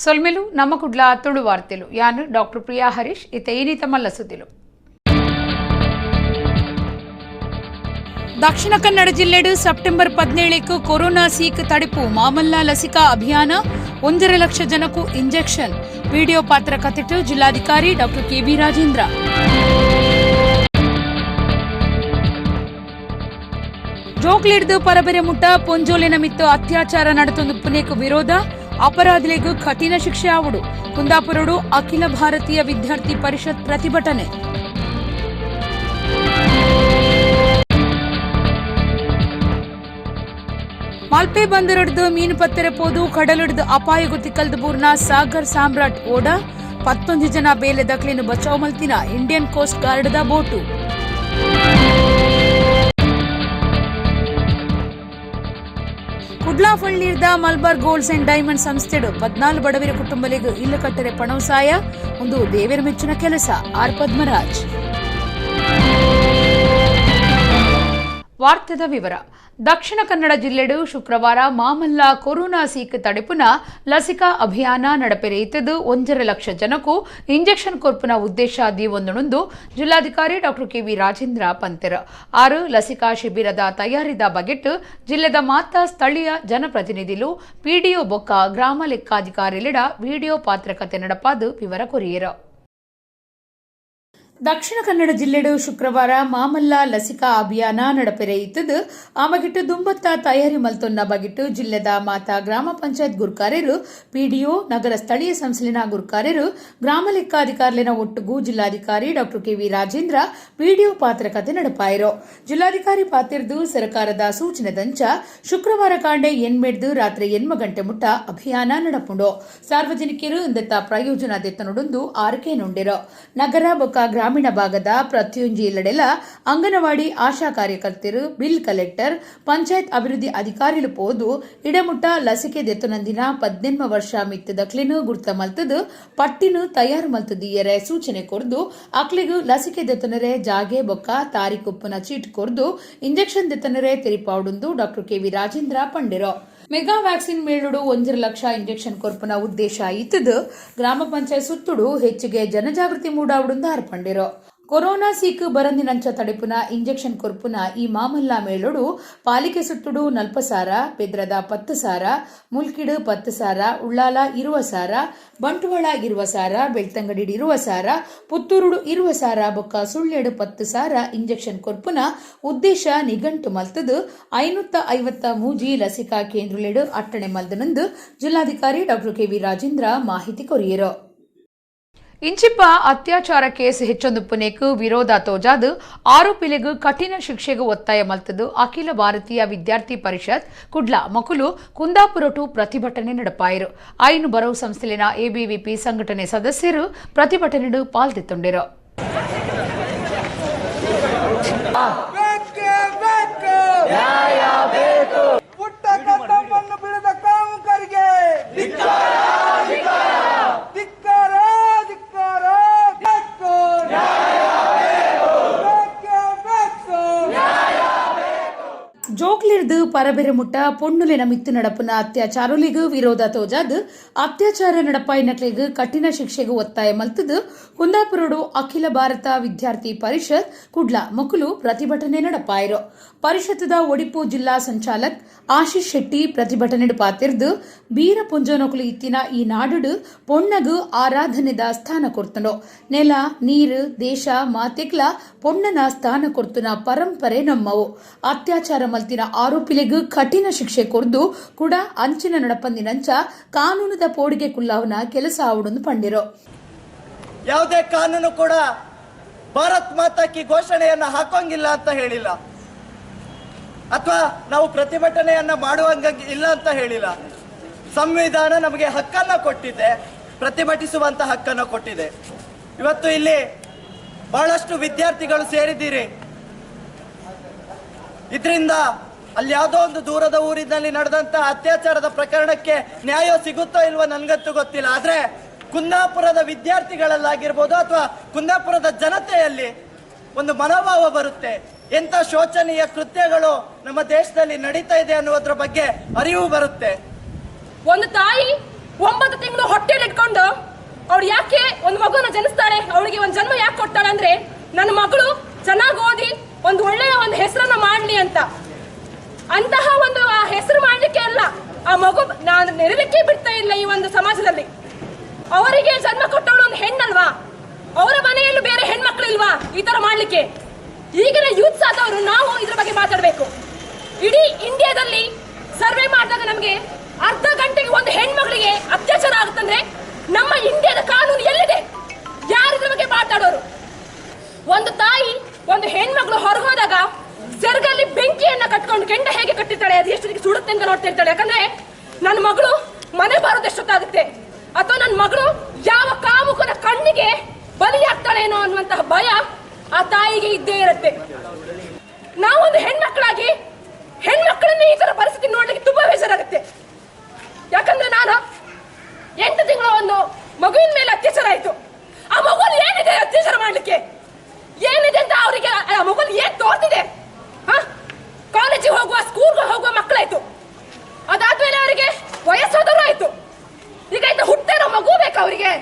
ಸೊಲ್ಮೆಲು ನಮ್ಮ ಕುಡ್ಲ ತುಳು ವಾರ್ತೆಲು ಯಾನು ಡಾಕ್ಟರ್ ಪ್ರಿಯಾ ಹರೀಶ್ ಇತ ಏನಿತ ಮಲ್ಲಸುದಿಲು. ದಕ್ಷಿಣ ಕನ್ನಡ ಜಿಲ್ಲೆಡು ಸೆಪ್ಟೆಂಬರ್ 17ಕ್ಕೆ ಕೊರೋನಾ ಸೀಕ್ ತಡೆಪು ಮಾಮಲ್ಲ ಲಸಿಕಾ ಅಭಿಯಾನ 1.5 ಲಕ್ಷ ಜನಕ್ಕೂ ಇಂಜೆಕ್ಷನ್. ವಿಡಿಯೋ ಪಾತ್ರ ಕಥಿಟ್ಟು ಜಿಲ್ಲಾಧಿಕಾರಿ ಡಾಕ್ಟರ್ ಕೆವಿ ರಾಜೇಂದ್ರ. ಜೋಕ್ಲಿಡ್ದು ಪರಬೆರೆ ಮುಟ್ಟ ಪೊಂಜೋಲಿನ ಮಿತ್ತು ಅತ್ಯಾಚಾರ ನಡೆತೊಂದು ಪುನೇಕು ವಿರೋಧ, ಅಪರಾಧಿಗಳಿಗೂ ಕಠಿಣ ಶಿಕ್ಷೆ ಆವುಡು. ಕುಂದಾಪುರಡು ಅಖಿಲ ಭಾರತೀಯ ವಿದ್ಯಾರ್ಥಿ ಪರಿಷತ್ ಪ್ರತಿಭಟನೆ. ಮಲ್ಪೆ ಬಂದರಿಡ್ದು ಮೀನು ಪತ್ತೆರೆ ಪೋದು ಕಡಲಿಡ್ದು ಅಪಾಯಗು ತಿಕ್ಕಲ್ದು ಬೂರ್ನ ಸಾಗರ್ ಸಾಮ್ರಾಟ್ ಓಡ 19 ಜನ ಬೇಲೆ ದಕ್ಲಿನ ಬಚಾವ್ ಮಲ್ತಿನ ಇಂಡಿಯನ್ ಕೋಸ್ಟ್ ಗಾರ್ಡ್ದ ಬೋಟು. ಕುಡ್ಲಾ ಫಳ್ನೀರ್ದ ಮಲ್ಬಾರ್ ಗೋಲ್ಡ್ಸ್ ಅಂಡ್ ಡೈಮಂಡ್ ಸಂಸ್ಥೆಡು 14 ಬಡವರ ಕುಟುಂಬಲಿಗೆ ಇಲ್ಲು ಕಟ್ಟರೆ ಪಣವಸಾಯ ಒಂದು ದೇವರ ಮೆಚ್ಚಿನ ಕೆಲಸ. ಆರ್ ಪದ್ಮರಾಜ್. ವಾರ್ತೆದ ವಿವರ. ದಕ್ಷಿಣ ಕನ್ನಡ ಜಿಲ್ಲೆಡು ಶುಕ್ರವಾರ ಮಾಮಲ್ಲ ಕೊರೋನಾ ಸೀಕ್ ತಡೆಪುನ ಲಸಿಕಾ ಅಭಿಯಾನ ನಡಪೆರೆ ಇತ್ತದು 1.5 ಲಕ್ಷ ಜನಕ್ಕೂ ಇಂಜೆಕ್ಷನ್ ಕೊರ್ಪುನ ಉದ್ದೇಶ ದೀವೊಂದುಣುಂದು ಜಿಲ್ಲಾಧಿಕಾರಿ ಡಾಕ್ಟರ್ ಕೆವಿ ರಾಜೇಂದ್ರ ಪಂತೆರ್. 6 ಲಸಿಕಾ ಶಿಬಿರದ ತಯಾರಿದ ಬಗೆಟ್ ಜಿಲ್ಲೆದ ಮಾತಾ ಸ್ಥಳೀಯ ಜನಪ್ರತಿನಿಧಿಲು ಪಿಡಿಒ ಬೊಕ್ಕ ಗ್ರಾಮ ಲೆಕ್ಕಾಧಿಕಾರಿಲಿಡ ವಿಡಿಯೋ ಪಾತ್ರಕತೆ ನಡಪಾದು ವಿವರ ಕೊರಿಯರು. ದಕ್ಷಿಣ ಕನ್ನಡ ಜಿಲ್ಲೆಡು ಶುಕ್ರವಾರ ಮಾಮಲ್ಲ ಲಸಿಕಾ ಅಭಿಯಾನ ನಡಪೆರೆ ಇತ್ತದು ಆ ಬಗಿಟ್ಟು ದುಂಬತ್ತ ತಯಾರಿ ಮಲ್ತೊನ್ನ ಬಗಿಟ್ಟು ಜಿಲ್ಲೆದ ಮಾತಾ ಗ್ರಾಮ ಪಂಚಾಯತ್ ಗುರ್ಕಾರ್ಯರು, ಪಿಡಿಒ, ನಗರ ಸ್ಥಳೀಯ ಸಂಸ್ಥೆಲಿನ ಗುರ್ಕಾರ್ಯರು, ಗ್ರಾಮ ಲೆಕ್ಕಾಧಿಕಾರಿಲಿನ ಒಟ್ಟುಗು ಜಿಲ್ಲಾಧಿಕಾರಿ ಡಾಕ್ಟರ್ ಕೆವಿ ರಾಜೇಂದ್ರ ಪಿಡಿಒ ಪಾತ್ರಕತೆ ನಡಪಾಯಿರು. ಜಿಲ್ಲಾಧಿಕಾರಿ ಪಾತಿರ್ದು ಸರ್ಕಾರದ ಸೂಚನೆದಂಚ ಶುಕ್ರವಾರ ಕಾಂಡೆ ಎನ್ಮೆಡ್ದು ರಾತ್ರಿ 8 ಗಂಟೆ ಮುಟ್ಟ ಅಭಿಯಾನ ನಡಪುಂಡು. ಸಾರ್ವಜನಿಕರು ಇಂದತ್ತ ಪ್ರಯೋಜನ ದೆತ್ತನುಡುಂದು ಆರ್ಕೆ ನುಂಡಿರು. ನಗರ ಬೊಕ್ಕ ಗ್ರಾಮೀಣ ಭಾಗದ ಪ್ರತಿಯೊಂಜಿ ಇಲ್ಲಡೆಲ ಅಂಗನವಾಡಿ ಆಶಾ ಕಾರ್ಯಕರ್ತರು, ಬಿಲ್ ಕಲೆಕ್ಟರ್, ಪಂಚಾಯತ್ ಅಭಿವೃದ್ಧಿ ಅಧಿಕಾರಿಲು ಪೋದು ಇಡಮುಟ್ಟ ಲಸಿಕೆ ದೆತ್ತುನಂದಿನ 18 ವರ್ಷ ಮಿತ್ತದ ಕ್ಲಿನು ಗುರ್ತ ಮಲ್ತದು ಪಟ್ಟಿನು ತಯಾರು ಮಲ್ತದೀಯರೆ ಸೂಚನೆ ಕೊರ್ದು ಅಕ್ಲಿಗು ಲಸಿಕೆ ದೆತ್ತನರೆ ಜಾಗೆ ಬೊಕ್ಕ ತಾರೀಕುಪ್ಪುನ ಚೀಟ್ ಕೊರ್ದು ಇಂಜೆಕ್ಷನ್ ದೆತ್ತನರೆ ತೆರಿಪಾವುಡುಂದು ಡಾಕ್ಟರ್ ಕೆವಿ ರಾಜೇಂದ್ರ ಪಂಡಿರು. ಮೆಗಾ ವ್ಯಾಕ್ಸಿನ್ ಮೇಳುಡು 1.5 ಲಕ್ಷ ಇಂಜೆಕ್ಷನ್ ಕೊರ್ಪುನ ಉದ್ದೇಶ ಇತ್ತದು ಗ್ರಾಮ ಪಂಚಾಯತ್ ಸುತ್ತುಡು ಹೆಚ್ಚಿಗೆ ಜನಜಾಗೃತಿ ಮೂಡಾವುಡುಂದು ಆರ್ಪಂಡಿರು. ಕೊರೋನಾ ಸೀಕ್ ಬರಂದಿನಂಚ ತಡೆಪುನ ಇಂಜೆಕ್ಷನ್ ಕೊರ್ಪುನ ಈ ಮಾಮಲ್ಲ ಮೇಳುಡು ಪಾಲಿಕೆ ಸುತ್ತುಡು 40,000, ಬೆದ್ರದ 10,000, ಮುಲ್ಕಿಡು 10,000, ಉಳ್ಳಾಲ 20,000, ಬಂಟ್ವಾಳ 20,000, ಬೆಳ್ತಂಗಡಿ 20,000, ಪುತ್ತೂರುಡು 20,000 ಬೊಕ್ಕ ಸುಳ್ಳೆಡು 10,000 ಇಂಜೆಕ್ಷನ್ ಕೊರ್ಪುನ ಉದ್ದೇಶ ನಿಘಂಟು ಮಲ್ತದು 553 ಲಸಿಕಾ ಕೇಂದ್ರಲೆಡು ಅಟ್ಟಣೆ ಮಲ್ದನಂದು ಜಿಲ್ಲಾಧಿಕಾರಿ ಡಾಕ್ಟರ್ ಕೆವಿ ರಾಜೇಂದ್ರ ಮಾಹಿತಿ ಕೊರಿಯರು. ಇಂಚಿಪ್ಪ ಅತ್ಯಾಚಾರ ಕೇಸ್ ಹೆಚ್ಚೊಂದು ಪುನೇಕು ವಿರೋಧ ತೋಜಾದು ಆರೋಪಿಲಿಗೂ ಕಠಿಣ ಶಿಕ್ಷೆಗೂ ಒತ್ತಾಯ ಮಲ್ತದು ಅಖಿಲ ಭಾರತೀಯ ವಿದ್ಯಾರ್ಥಿ ಪರಿಷತ್ ಕುಡ್ಲ ಮಕುಲು ಕುಂದಾಪುರಟು ಪ್ರತಿಭಟನೆ ನಡಪಾಯರು. ಐನು ಬರವು ಸಂಸ್ಥೆಲಿನ ಎಬಿವಿಪಿ ಸಂಘಟನೆ ಸದಸ್ಯರು ಪ್ರತಿಭಟನೆ ಪಾಲ್ದೆತ್ತೊಂಡಿರು. ಜೋಕ್ಲಿರ್ದು ಪರಬೆರೆ ಮುಟ್ಟ ಪೊಣ್ಣುಲಿನ ಮಿತ್ತು ನಡಪುನ ಅತ್ಯಾಚಾರಲಿಗೂ ವಿರೋಧ ತೋಜಾದು ಅತ್ಯಾಚಾರ ನಡಪಾಯಿನಕ್ಲೆಗ್ ಕಠಿಣ ಶಿಕ್ಷೆಗೂ ಒತ್ತಾಯ ಮಲ್ತದು ಕುಂದಾಪುರಡು ಅಖಿಲ ಭಾರತ ವಿದ್ಯಾರ್ಥಿ ಪರಿಷತ್ ಕುಡ್ಲ ಮಕುಲು ಪ್ರತಿಭಟನೆ ನಡಪಾಯರು. ಪರಿಷತ್ದ ಒಡಿಪು ಜಿಲ್ಲಾ ಸಂಚಾಲಕ್ ಆಶೀಶ್ ಶೆಟ್ಟಿ ಪ್ರತಿಭಟನೆ ಪಾತಿರ್ದು ಬೀರ ಪುಂಜನೊಕುಲು ಇತ್ತಿನ ಈ ನಾಡುಡು ಪೊಣ್ಣಗು ಆರಾಧನೆದ ಸ್ಥಾನ ಕೊರ್ತುಂಡು. ನೆಲ ನೀರು ದೇಶ ಮಾತೆಕ್ಲ ಪೊಣ್ಣನ ಸ್ಥಾನ ಕೊರ್ತುನ ಪರಂಪರೆ ನಮ್ಮವು. ಅತ್ಯಾಚಾರ ಮಲ್ತಿನ ಆರೋಪಿಲಿಗೂ ಕಠಿಣ ಶಿಕ್ಷೆ ಕೊರ್ದು ಕೂಡ ಅಂಚಿನ ನಡಪಂದಿನಂಚ ಕಾನೂನುದ ಪೋಡಿಗೆ ಕುಲ್ಲಾವನ ಕೆಲಸ ಆವುಡೊಂದು ಪಂಡಿರು. ಯಾವುದೇ ಕಾನೂನು ಕೂಡ ಭಾರತ್ ಮಾತಾಕಿ ಘೋಷಣೆಯನ್ನ ಹಾಕೋಂಗಿಲ್ಲ ಅಂತ ಹೇಳಿಲ್ಲ, ಅಥವಾ ನಾವು ಪ್ರತಿಭಟನೆಯನ್ನ ಮಾಡುವಂಗ ಇಲ್ಲ ಅಂತ ಹೇಳಿಲ್ಲ. ಸಂವಿಧಾನ ನಮಗೆ ಹಕ್ಕನ್ನ ಕೊಟ್ಟಿದೆ, ಪ್ರತಿಭಟಿಸುವಂತ ಹಕ್ಕನ್ನು ಕೊಟ್ಟಿದೆ. ಇವತ್ತು ಇಲ್ಲಿ ಬಹಳಷ್ಟು ವಿದ್ಯಾರ್ಥಿಗಳು ಸೇರಿದ್ದೀರಿ. ಇದರಿಂದ ಅಲ್ಲಿ ಯಾವುದೋ ಒಂದು ದೂರದ ಊರಿನಲ್ಲಿ ನಡೆದಂತ ಅತ್ಯಾಚಾರದ ಪ್ರಕರಣಕ್ಕೆ ನ್ಯಾಯ ಸಿಗುತ್ತೋ ಇಲ್ವೋ ನನ್ಗಂತೂ ಗೊತ್ತಿಲ್ಲ. ಆದ್ರೆ ಕುಂದಾಪುರದ ವಿದ್ಯಾರ್ಥಿಗಳಲ್ಲಾಗಿರ್ಬೋದು ಅಥವಾ ಕುಂದಾಪುರದ ಜನತೆಯಲ್ಲಿ ಒಂದು ಮನೋಭಾವ ಬರುತ್ತೆ, ಎಂಥ ಶೋಚನೀಯ ಕೃತ್ಯಗಳು ನಮ್ಮ ದೇಶದಲ್ಲಿ ನಡೀತಾ ಇದೆ ಅನ್ನುವುದರ ಬಗ್ಗೆ ಅರಿವು ಬರುತ್ತೆ. ಒಂದು ತಾಯಿ 9 ತಿಂಗಳು ಹೊಟ್ಟೆ ಜನ್ಮ ಯಾಕೆ ಕೊಡ್ತಾಳೆ ಅಂದ್ರೆ, ನನ್ನ ಮಗಳು ಚೆನ್ನಾಗಿ ಓದಿ ಒಂದು ಒಳ್ಳೆಯ ಒಂದು ಹೆಸರನ್ನ ಮಾಡ್ಲಿ ಅಂತ. ಅಂತಹ ಒಂದು ಆ ಹೆಸರು ಮಾಡ್ಲಿಕ್ಕೆ ಅಲ್ಲ, ಆ ಮಗು ನಾನು ನೆರಲಿಕ್ಕೆ ಬಿಡ್ತಾ ಇಲ್ಲ ಈ ಒಂದು ಸಮಾಜದಲ್ಲಿ. ಅವರಿಗೆ ಜನ್ಮ ಕೊಟ್ಟವಳು ಒಂದು ಹೆಣ್ಣಲ್ವಾ? ಅವರ ಮನೆಯಲ್ಲೂ ಬೇರೆ ಹೆಣ್ಮಕ್ಳು ಇಲ್ವಾ ಈ ತರ ಮಾಡ್ಲಿಕ್ಕೆ? ಈಗಿನ ಯೂತ್ಸ್ ಆದವರು ನಾವು ಇದ್ರ ಬಗ್ಗೆ ಮಾತಾಡಬೇಕು. ಇಡೀ ಇಂಡಿಯಾದಲ್ಲಿ ಸರ್ವೆ ಮಾಡಿದಾಗ ನಮಗೆ ಅರ್ಧ ಗಂಟೆಗೆ ಒಂದು ಹೆಣ್ಮಗಳಿಗೆ ಅತ್ಯಾಚಾರ ಆಗುತ್ತಂದ್ರೆ, ನಮ್ಮ ಇಂಡಿಯಾದ ಕಾನೂನು ಎಲ್ಲಿದೆ? ಯಾರು ಇದ್ರ ಬಗ್ಗೆ ಮಾತಾಡೋರು? ಒಂದು ತಾಯಿ ಒಂದು ಹೆಣ್ಮಗಳು ಹೊರಗೋದಾಗ ಸೆರಗಲ್ಲಿ ಬೆಂಕಿಯನ್ನ ಕಟ್ಕೊಂಡು, ಕೆಂಡ ಹೇಗೆ ಕಟ್ಟಿರ್ತಾಳೆ, ಅದು ಎಷ್ಟು ಸುಡುತ್ತೆ ಅಂತ ನೋಡ್ತಾ ಇರ್ತಾಳೆ. ಯಾಕಂದ್ರೆ ನನ್ನ ಮಗಳು ಮನೆ ಬರೋದು ಎಷ್ಟೊತ್ತಾಗುತ್ತೆ, ಅಥವಾ ನನ್ನ ಮಗಳು ಯಾವ ಕಾಮುಕನ ಕಣ್ಣಿಗೆ ಬಲಿಯಾಗ್ತಾಳೇನೋ ಅನ್ನುವಂತಹ ಭಯ ಆ ತಾಯಿಗೆ ಇದ್ದೇ ಇರುತ್ತೆ. ನಾವೊಂದು ಹೆಣ್ಮಕ್ಳಾಗಿ ಹೆಣ್ಮಕ್ಳನ್ನ ಈ ತರ ಪರಿಸ್ಥಿತಿ ನೋಡ್ಲಿಕ್ಕೆ ತುಂಬಾ ಬೇಜಾರಾಗುತ್ತೆ. ಯಾಕಂದ್ರೆ ನಾನು 8 ತಿಂಗಳ ಒಂದು ಮಗುವಿನ ಮೇಲೆ ಅತ್ಯಾಚಾರ ಆಯ್ತು. ಆ ಮಗುವಲ್ಲಿ ಏನಿದೆ ಅತ್ಯಾಚಾರ ಮಾಡ್ಲಿಕ್ಕೆ? ಏನಿದೆ ಅಂತ ಅವರಿಗೆ? ಆ ಮಗುವಲ್ಲಿ ಏನ್ ತೋರ್ತಿದೆ? ಹಾ, ಕಾಲೇಜಿಗೆ ಹೋಗುವ, ಸ್ಕೂಲ್ಗೆ ಹೋಗುವ ಮಕ್ಕಳಾಯ್ತು. ಅದಾದ್ಮೇಲೆ ಅವರಿಗೆ ವಯಸ್ಸಾದವರು ಆಯ್ತು. ಈಗ ಆಯ್ತು, ಹುಟ್ಟತಾ ಇರೋ ಮಗು ಬೇಕಾ ಅವರಿಗೆ?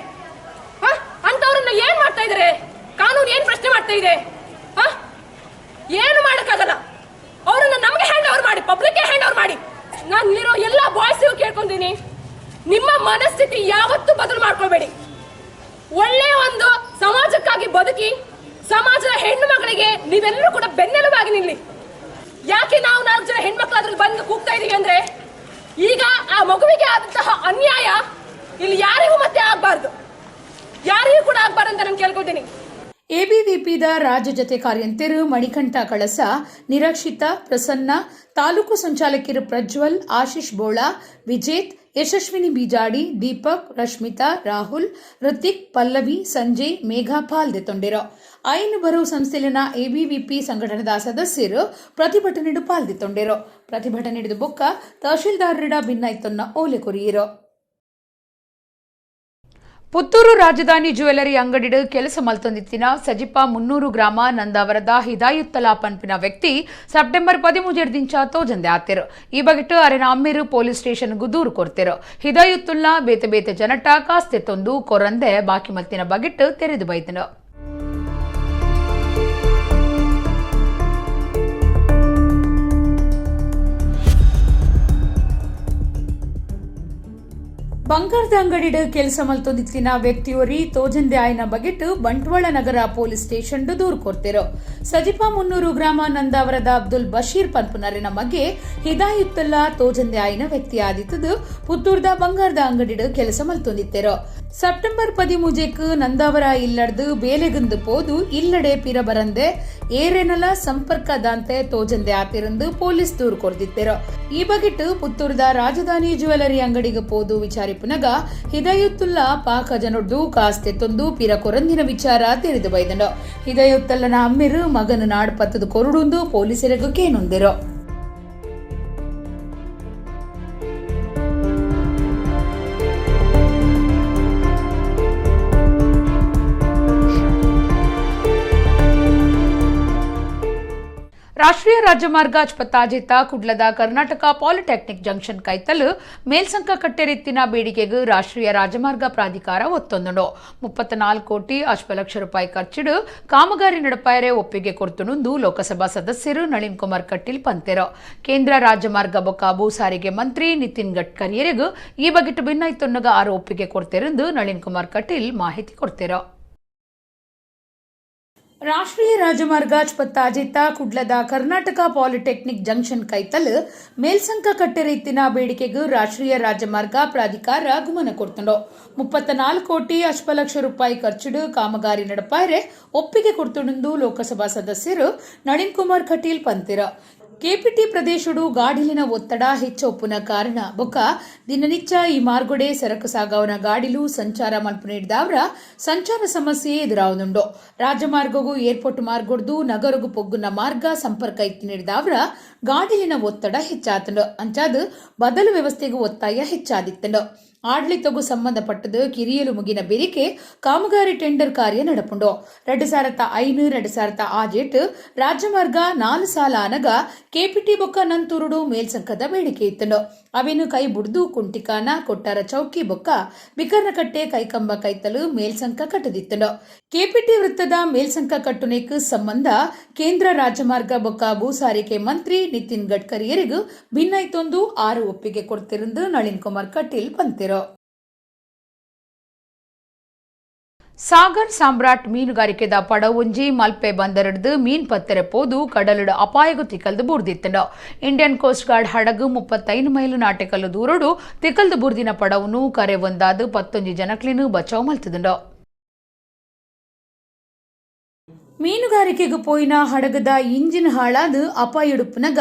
ಹಾ, ಅಂತವ್ರನ್ನ ಏನ್ ಮಾಡ್ತಾ ಇದಾರೆ? ಕಾನೂನು ಏನ್ ಪ್ರಶ್ನೆ ಮಾಡ್ತಾ ಇದೆ? ಹಾ, ಏನು ಮಾಡಕ್ಕಾಗಲ್ಲ. ಅವರನ್ನ ನಮಗೆ ಹ್ಯಾಂಡ್ ಓವರ್ ಮಾಡಿ, ಪಬ್ಲಿಕ್ ಹ್ಯಾಂಡ್ ಓವರ್ ಮಾಡಿ. ನಾನು ಇಲ್ಲಿರೋ ಎಲ್ಲ ಬಾಯ್ಸಿಗೂ ಕೇಳ್ಕೊಂತೀನಿ, ನಿಮ್ಮ ಮನಸ್ಥಿತಿ ಯಾವತ್ತೂ ಬದಲು ಮಾಡ್ಕೊಳ್ಬೇಡಿ. ಒಳ್ಳೆಯ ಒಂದು ಸಮಾಜಕ್ಕಾಗಿ ಬದುಕಿ, ಸಮಾಜದ ಹೆಣ್ಣು ಮಗಳಿಗೆ ನೀವೆಲ್ಲರೂ ಕೂಡ ಬೆನ್ನೆಲುಬಾಗಿ ನಿಲ್ಲಿ. ಯಾಕೆ ನಾವು ನಾಲ್ಕು ಜನ ಹೆಣ್ಮಕ್ಳಾದ್ರೂ ಬಂದು ಕೂಗ್ತಾ ಇದೀವಿ ಅಂದ್ರೆ, ಈಗ ಆ ಮಗುವಿಗೆ ಆದಂತಹ ಅನ್ಯಾಯ ಇಲ್ಲಿ ಯಾರಿಗೂ ಮತ್ತೆ ಆಗ್ಬಾರ್ದು, ಯಾರಿಗೂ ಕೂಡ ಆಗ್ಬಾರ್ದು ಅಂತ ನಾನು ಕೇಳ್ಕೊತೀನಿ. ಎಬಿವಿಪಿದ ರಾಜ್ಯ ಜತೆ ಕಾರ್ಯಂತೆರು ಮಣಿಕಂಠ ಕಳಸ, ನಿರಕ್ಷಿತ ಪ್ರಸನ್ನ, ತಾಲೂಕು ಸಂಚಾಲಕಿಯರು ಪ್ರಜ್ವಲ್, ಆಶೀಶ್ ಬೋಳಾ, ವಿಜೇತ್, ಯಶಸ್ವಿನಿ ಬೀಜಾಡಿ, ದೀಪಕ್, ರಶ್ಮಿತಾ, ರಾಹುಲ್, ಋತಿಕ್, ಪಲ್ಲವಿ, ಸಂಜಯ್, ಮೇಘಾ ಪಾಲ್ದೆತೊಂಡಿರು. ಐನು ಬರೋ ಸಂಸ್ಥೆಲಿನ ಎಬಿವಿಪಿ ಸಂಘಟನೆದ ಸದಸ್ಯರು ಪ್ರತಿಭಟನೆಡು ಪಾಲ್ದೆತೊಂಡಿರು. ಪ್ರತಿಭಟನೆ ಹಿಡಿದು ಬೊಕ್ಕ ತಹಶೀಲ್ದಾರರ ಭಿನ್ನಾಯ್ತೊನ್ನ ಓಲೆ ಕೊರಿಯಿರು. ಪುತ್ತೂರು ರಾಜಧಾನಿ ಜ್ಯುವೆಲರಿ ಅಂಗಡಿಡು ಕೆಲಸ ಮಲ್ತೊಂದಿತ್ತಿನ ಸಜಿಪ 300 ಗ್ರಾಮ ನಂದಾವರದ ಹಿದಾಯುತ್ತಲಾ ಪನ್ಪಿನ ವ್ಯಕ್ತಿ ಸೆಪ್ಟೆಂಬರ್ 13 ದಿಂಚ ತೋಜಂದೆ ಆತೆರು. ಈ ಬಗೆಟ್ ಅರೆನ ಅಮ್ಮೇರು ಪೊಲೀಸ್ ಸ್ಟೇಷನ್ಗೂ ದೂರು ಕೊರ್ತೆರು. ಹಿದಾಯುತ್ತುಲ್ಲಾ ಬೇತೆ ಬೇತೆ ಜನಟ ಕಾಸ್ತೆ ತೊಂದು ಕೊರಂದೆ ಬಾಕಿ ಮಲ್ತಿನ ಬಗೆಟ್ ತೆರೆದು ಬೈದನು. ಬಂಗಾರದ ಅಂಗಡಿಡ್ ಕೆಲಸ ಮಲ್ತೊಂದಿತ್ತಿನ ವ್ಯಕ್ತಿಯೊರಿ ತೋಜಂದೆ ಆಯ್ನ ಬಗೆಟ್ ಬಂಟ್ವಾಳ ನಗರ ಪೊಲೀಸ್ ಸ್ಟೇಷನ್ ದೂರು ಕೊರ್ತೆರು. ಸಜಿಪ 300 ಗ್ರಾಮ ನಂದಾವರದ ಅಬ್ದುಲ್ ಬಶೀರ್ ಪನ್ಪುನರಿನ ಮಗೆ ಹಿದಾಯುತ್ತಲ್ಲಾ ತೋಜಂದೆ ಆಯ್ನ ವ್ಯಕ್ತಿ ಆದಿತ್ತದು ಪುತ್ತೂರ್ದ ಬಂಗಾರದ ಅಂಗಡಿಡ್ ಕೆಲಸ ಮಲ್ತೊಂದಿತ್ತೆರು. ಸೆಪ್ಟೆಂಬರ್ 13ಕ್ ನಂದಾವರ ಇಲ್ಲಡ್ದು ಬೇಲೆಗುಂದು ಪೋದು ಇಲ್ಲಡೆ ಪಿರ ಬರಂದೆ, ಏರೇನಲ ಸಂಪರ್ಕ ದಾಂತೆ ತೋಜಂದೆ ಆತಿರಂದು ಪೊಲೀಸ್ ದೂರು ಕೊರ್ದಿತ್ತೆರು. ಈ ಬಗೆಟ್ ಪುತ್ತೂರ್ದ ರಾಜಧಾನಿ ಜ್ಯುವೆಲರಿ ಅಂಗಡಿಗೆ ಪೋದು ವಿಚಾರಿಪುನಗ ಹಿದಯುತ್ತುಲ್ಲಾ ಪಾಕ ಜನೊಡ್ದು ಕಾಸ್ತೆ ತೊಂದು ಪಿರ ಕೊರಂದಿನ ವಿಚಾರ ತೆರೆದು ಬೈದನು. ಹಿದಯುತ್ತಲ್ಲನ ಅಮ್ಮಿರು ಮಗನ ನಾಡ್ ಪತ್ತದ ಕೊರುಡುಂದು ಪೊಲೀಸರಿಗೂ ಕೇನುಂದಿರು. ರಾಷ್ಟ್ರೀಯ ರಾಜಮಾರ್ಗ ಅಚ್ಪತ್ತಾಜಿತ್ತ ಕುಡ್ಲದ ಕರ್ನಾಟಕ ಪಾಲಿಟೆಕ್ನಿಕ್ ಜಂಕ್ಷನ್ ಕೈತಲ್ ಮೇಲ್ಸಂಕ ಕಟ್ಟೆರೆತ್ತಿನ ಬೇಡಿಕೆಗೆ ರಾಷ್ಟ್ರೀಯ ರಾಜಮಾರ್ಗ ಪ್ರಾಧಿಕಾರ ಒತ್ತೊಂದುಂಡು. 34 ಕೋಟಿ 50 ಲಕ್ಷ ರೂಪಾಯಿ ಖರ್ಚಿಡು ಕಾಮಗಾರಿ ನಡಪಾಯರೆ ಒಪ್ಪಿಗೆ ಕೊರ್ತುನುಂದು ಲೋಕಸಭಾ ಸದಸ್ಯರು ನಳಿನ್ ಕುಮಾರ್ ಕಟೀಲ್ ಪಂತೆರು. ಕೇಂದ್ರ ರಾಜಮಾರ್ಗ ಬೊಕ್ಕ ಭೂ ಸಾರಿಗೆ ಮಂತ್ರಿ ನಿತಿನ್ ಗಡ್ಕರಿಯರಿಗೂ ಈ ಬಗೆಟ್ ಭಿನ್ನಾಯ್ತೊನ್ನಗ ಆರು ಒಪ್ಪಿಗೆ ಕೊಡ್ತೆರೆಂದು ನಳಿನ್ ಕುಮಾರ್ ಕಟೀಲ್ ಮಾಹಿತಿ ಕೊಡ್ತೆರು. ರಾಷ್ಟ್ರೀಯ ರಾಜಮಾರ್ಗ ಅಚ್ಪತ್ತಾಜಿತ್ತ ಕುಡ್ಲದ ಕರ್ನಾಟಕ ಪಾಲಿಟೆಕ್ನಿಕ್ ಜಂಕ್ಷನ್ ಕೈತಲ್ ಮೇಲ್ಸಂಕ ಕಟ್ಟೆರೆತ್ತಿನ ಬೇಡಿಕೆಗೆ ರಾಷ್ಟ್ರೀಯ ರಾಜಮಾರ್ಗ ಪ್ರಾಧಿಕಾರ ಗುಮನ ಕೊಡ್ತುಂಡು. 34 ಕೋಟಿ 50 ಲಕ್ಷ ರೂಪಾಯಿ ಖರ್ಚಿಡು ಕಾಮಗಾರಿ ನಡಪಾಯರೆ ಒಪ್ಪಿಗೆ ಕೊಡ್ತುಂಡು ಲೋಕಸಭಾ ಸದಸ್ಯರು ನಳಿನ್ ಕುಮಾರ್ ಕಟೀಲ್ ಪಂತಿರು. ಕೆಪಿಟಿ ಪ್ರದೇಶಡು ಗಾಡಿಲಿನ ಒತ್ತಡ ಹೆಚ್ಚೊಪ್ಪುನ ಕಾರಣ ಬೊಕ್ಕ ದಿನನಿಚ್ಚ ಈ ಮಾರ್ಗೊಡೆ ಸರಕು ಸಾಗಾವನ ಗಾಡಿಲು ಸಂಚಾರ ಮಲ್ಪುನೆಡ್ದಾವ್ರ ಸಂಚಾರ ಸಮಸ್ಯೆ ಎದುರಾವುದುಂಡು. ರಾಜಮಾರ್ಗಗೂ ಏರ್ಪೋರ್ಟ್ ಮಾರ್ಗೊಡ್ದು ನಗರಗು ಪೊಗ್ಗುನ ಮಾರ್ಗ ಸಂಪರ್ಕ ಇತ್ತಿನೆಡ್ದಾವ್ರ ಗಾಡಿಲಿನ ಒತ್ತಡ ಹೆಚ್ಚಾತುಂಡು. ಅಂಚಾದ್ ಬದಲು ವ್ಯವಸ್ಥೆಗೂ ಒತ್ತಾಯ ಹೆಚ್ಚಾದಿತ್ತುಂಡು. ಆಡಳಿತಗೂ ಸಂಬಂಧಪಟ್ಟದು ಕಿರಿಯಲು ಮುಗಿನ ಬೆರಿಕೆ ಕಾಮಗಾರಿ ಟೆಂಡರ್ ಕಾರ್ಯ ನಡಪುಂಡು. 2005 2006 ರಾಜ್ಯಮಾರ್ಗ 4 ಸಾಲ ಅನಗ ಕೆಪಿಟಿ ಬೊಕ್ಕ ನಂತೂರುಡು ಮೇಲ್ಸಂಕದ ಬೇಡಿಕೆ ಇತ್ತನು. ಅವೇನು ಕೈ ಬುಡ್ದು ಕುಂಟಿಕಾನ, ಕೊಟ್ಟಾರ ಚೌಕಿ ಬೊಕ್ಕ ಬಿಕರ್ನಕಟ್ಟೆ ಕೈಕಂಬ ಕೈತಲು ಮೇಲ್ಸಂಕ ಕಟ್ಟದಿತ್ತನು. ಕೆಪಿಟಿ ವೃತ್ತದ ಮೇಲ್ಸಂಕ ಕಟ್ಟುನೇಕ್ ಸಂಬಂಧ ಕೇಂದ್ರ ರಾಜಮಾರ್ಗ ಬೊಕ್ಕ ಭೂ ಸಾರಿಗೆ ಮಂತ್ರಿ ನಿತಿನ್ ಗಡ್ಕರಿಯರಿಗೂ ಭಿನ್ನೈತೊಂದು 6 ಒಪ್ಪಿಗೆ ಕೊಡ್ತಿರಂದು ನಳಿನ್ ಕುಮಾರ್ ಕಟೀಲ್ ಪಂತಿರು. ಸಾಗರ್ ಸಾಮ್ರಾಟ್ ಮೀನುಗಾರಿಕೆದ ಪಡವುಂಜಿ ಮಲ್ಪೆ ಬಂದರಡ್ದು ಮೀನ್ ಪತ್ತೆರೆ ಪೋದು ಕಡಲುಡು ಅಪಾಯಗು ತಿಕಲ್ದು ಬೂರ್ದಿತ್ತಂಡು. Indian coast guard ಹಡಗು 35 ಮೈಲು ನಾಟಕಲ್ಲು ದೂರಡು ತಿಕಲ್ದು ಬೂರ್ದಿನ ಪಡವುನು ಕರೆ ಒಂದಾದು 19 ಜನಕ್ಲಿನು ಬಚಾವ್ ಮಲ್ತದುಂಡು. ಮೀನುಗಾರಿಕೆಗೆ ಪೋಯಿನ ಹಡಗದ ಇಂಜಿನ್ ಹಾಳಾದು ಅಪಾಯಡುಪ್ಪುನಗ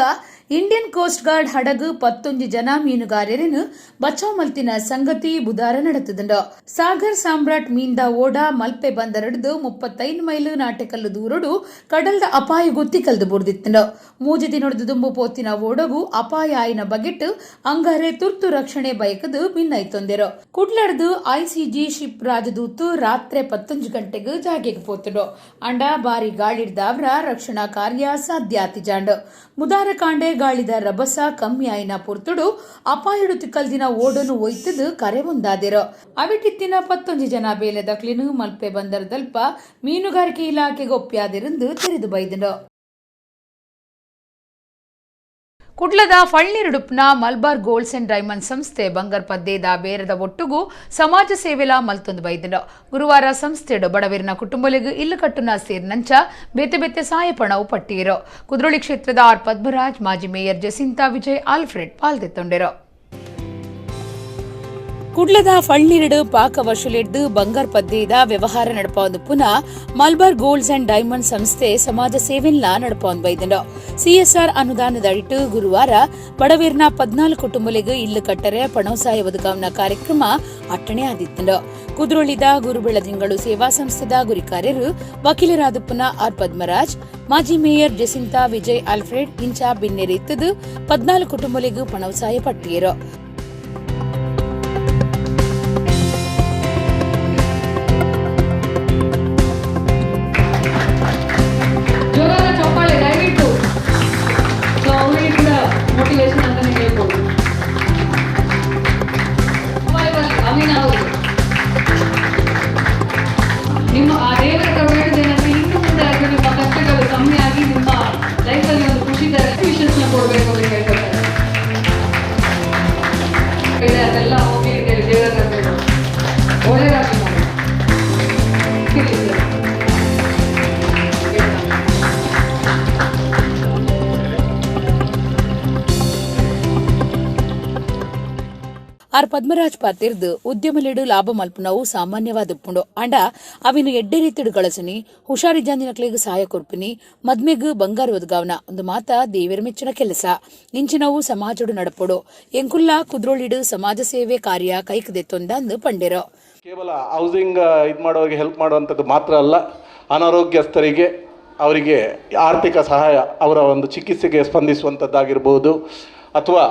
Indian coast guard ಹಡಗು 19 ಜನ ಮೀನುಗಾರರನ್ನು ಬಚಾವ್ ಮಲ್ತಿನ ಸಂಗತಿ ಬುಧಾರ ನಡೆತದುಂಡು. ಸಾಗರ್ ಸಾಮ್ರಾಟ್ ಮೀನ್ದ ಓಡ ಮಲ್ಪೆ ಬಂದರಡ್ದು 35 ಮೈಲು ನಾಟಕಲ್ಲು ದೂರಡು ಕಡಲ್ದ ಅಪಾಯ ಗೊತ್ತಿ ಕಲ್ದು ಬುರ್ದಿತ್ತಂಡು. 3 ದಿನೊಡ್ದು ದುಂಬು ಪೋತಿನ ಓಡಗು ಅಪಾಯ ಆಯಿನ ಬಗೆಟ್ ಅಂಗಾರೆ ತುರ್ತು ರಕ್ಷಣೆ ಬಯಕದು ಭಿನ್ನೈತೊಂದಿರು. ಕುಡ್ಲಡ್ದು ಐಸಿಜಿ ಶಿಪ್ ರಾಜದೂತು ರಾತ್ರಿ 19 ಗಂಟೆಗೆ ಜಾಗೆಗೆ ಪೋತುಂಡು. ಅಂಡ ಬಾರಿ ಗಾಳಿಡ್ದಾವ್ರ ರಕ್ಷಣಾ ಕಾರ್ಯ ಸಾಧ್ಯ ಆತಿಜಾಂಡ್. ಮುದಾರ ಕಾಂಡೆ ಗಾಳಿದ ರಭಸ ಕಮ್ಮಿ ಆಯಿನ ಪೊರ್ತುಡು ಅಪಾಯಡು ತಿಕ್ಕಲ್ದಿನ ಓಡನು ಒಯ್ತದು ಕರೆ ಒಂದಾದಿರು. ಅವಿಟಿತ್ತಿನ 19 ಜನ ಬೇಲೆದಕ್ಲಿನು ಮಲ್ಪೆ ಬಂದರದಲ್ಪ ಮೀನುಗಾರಿಕೆ ಇಲಾಖೆಗೆ ಒಪ್ಪ್ಯಾದಿರಂದು ತೆರೆದು ಬೈದನು. ಕುಡ್ಲದ ಫಳ್ನೀರುಡುಪ್ನ ಮಲ್ಬಾರ್ golds and diamond ಸಂಸ್ಥೆ ಬಂಗಾರ್ ಪದ್ದೇದ ಬೇರದ ಒಟ್ಟುಗು ಸಮಾಜ ಸೇವೆಲ ಮಲ್ತೊಂದು ಬೈದನು. ಗುರುವಾರ ಸಂಸ್ಥೆಡು ಬಡವಿರಿನ ಕುಟುಂಬಲಿಗೂ ಇಲ್ಲು ಕಟ್ಟುನ ಸೇರಿನಂಚ ಬೇತೆ ಬೇತೆ ಸಾಯಪಣವು ಪಟ್ಟಿರು. ಕುದ್ರೋಳಿ ಕ್ಷೇತ್ರದ ಆರ್ ಪದ್ಮರಾಜ್, ಮಾಜಿ ಮೇಯರ್ ಜಸಿಂತಾ ವಿಜಯ್ ಆಲ್ಫ್ರೆಡ್ ಪಾಲ್ದೆತ್ತೊಂಡಿರು. ಕುಡ್ಲದ ಫಳ್ನೀರುಡು ಪಾಕ ವರ್ಷಲಿಡ್ದು ಬಂಗಾರ್ ಪದ್ದೇದ ವ್ಯವಹಾರ ನಡಪಾವೊಂದು ಪುನಃ ಮಲ್ಬಾರ್ golds and diamond ಸಂಸ್ಥೆ ಸಮಾಜ ಸೇವೆಲ್ಲ ನಡಪಾವೊಂದು ಬೈದಂಡು. ಸಿಎಸ್ಆರ್ ಅನುದಾನದ ಅಡಿಟ್ಟು ಗುರುವಾರ ಬಡವೇರ್ನ 14 ಕುಟುಂಬಲಿಗೆ ಇಲ್ಲು ಕಟ್ಟರೆ ಪಣವಸಾಯ ಒದಗಾವನ ಕಾರ್ಯಕ್ರಮ ಅಟ್ಟಣೆ ಆದಿತ್ತಂಡು. ಕುದ್ರೋಳಿದ ಗುರುಬೆಳದಿಂಗಳು ಸೇವಾ ಸಂಸ್ಥೆದ ಗುರಿಕಾರ್ಯರು ವಕೀಲರಾದ ಪುನಃ ಆರ್ ಪದ್ಮರಾಜ್, ಮಾಜಿ ಮೇಯರ್ ಜಸಿಂತಾ ವಿಜಯ್ ಆಲ್ಫ್ರೆಡ್ ಇಂಚ ಬಿನ್ನೆರಿತ್ತದು 14 ಕುಟುಂಬಲಿಗೂ ಪಣವಸಾಯ ಪಟ್ಟಿಯರು. ಜೋರಾದ ಚಪ್ಪಾಳೆ ದಯವಿಟ್ಟು. ಸೊ ಅವರಿಗೆ ಕೂಡ ಮೋಟಿವೇಶನ್ ಅಂತಾನೆ ಹೇಳ್ಬೋದು. ಅಮೀನಾ ಅವರು ನಿಮ್ಮ ಆ ದೇವರ ಹತ್ರ ಬೇಡುವುದೇನಂದ್ರೆ ಇನ್ನು ಮುಂದೆ ಅದು ನಿಮ್ಮ ಕಷ್ಟಗಳು ಕಮ್ಮಿ ಆಗಿ ನಿಮ್ಮ ಲೈಫಲ್ಲಿ ಒಂದು ಖುಷಿ ವಿಶಸ್ನ ಕೊಡಬೇಕು ಅಂತ ಕೇಳ್ಕೊತಾರೆ. ಇದೆ ಅದೆಲ್ಲ ಹೋಗಿ ಅಂತ ಹೇಳಿ ದೇವರ ಹತ್ರ ಬೇಡುವ. ಒಳ್ಳೇದಾಗಲಿ ಮಾಡಿ. ಇರ್ಲಿ ಸರ್. ಆರ್ ಪದ್ಮರಾಜ್ ಪಾತಿರ್ದು ಉದ್ಯಮಲೆಡು ಲಾಭ ಮಲ್ಪುನವು ಸಾಮಾನ್ಯವಾದ ಅಂಡ ಅವಿನ ಎಡ್ಡೆ ರೀತಿಡು ಗಳಸನಿ ಹುಷಾರಿಜಾಂದಿನಕ್ಲೆಗ್ ಸಹಾಯ ಕೊರ್ಪಿನಿ ಮದ್ಮೆಗ್ ಬಂಗಾರ ಒದಗಾವನ ಒಂದು ಮಾತ ದೇವರ ಮೆಚ್ಚಿನ ಕೆಲಸ ಇಂಚಿನವು ಸಮಾಜಡು ನಡಪೊಡು ಎಂಕುಲ್ಲ ಕುದ್ರೋಳಿಡು ಸಮಾಜ ಸೇವೆ ಕಾರ್ಯ ಕೈಕದೆತ್ತೊಂದಂದು ಪಂಡೆರು. ಕೇವಲ ಹೌಸಿಂಗ್ ಇದು ಮಾಡೋರಿಗೆ ಹೆಲ್ಪ್ ಮಾಡುವಂಥದ್ದು ಮಾತ್ರ ಅಲ್ಲ, ಅನಾರೋಗ್ಯಸ್ಥರಿಗೆ ಅವರಿಗೆ ಆರ್ಥಿಕ ಸಹಾಯ, ಅವರ ಒಂದು ಚಿಕಿತ್ಸೆಗೆ ಸ್ಪಂದಿಸುವಂಥದ್ದಾಗಿರ್ಬೋದು, ಅಥವಾ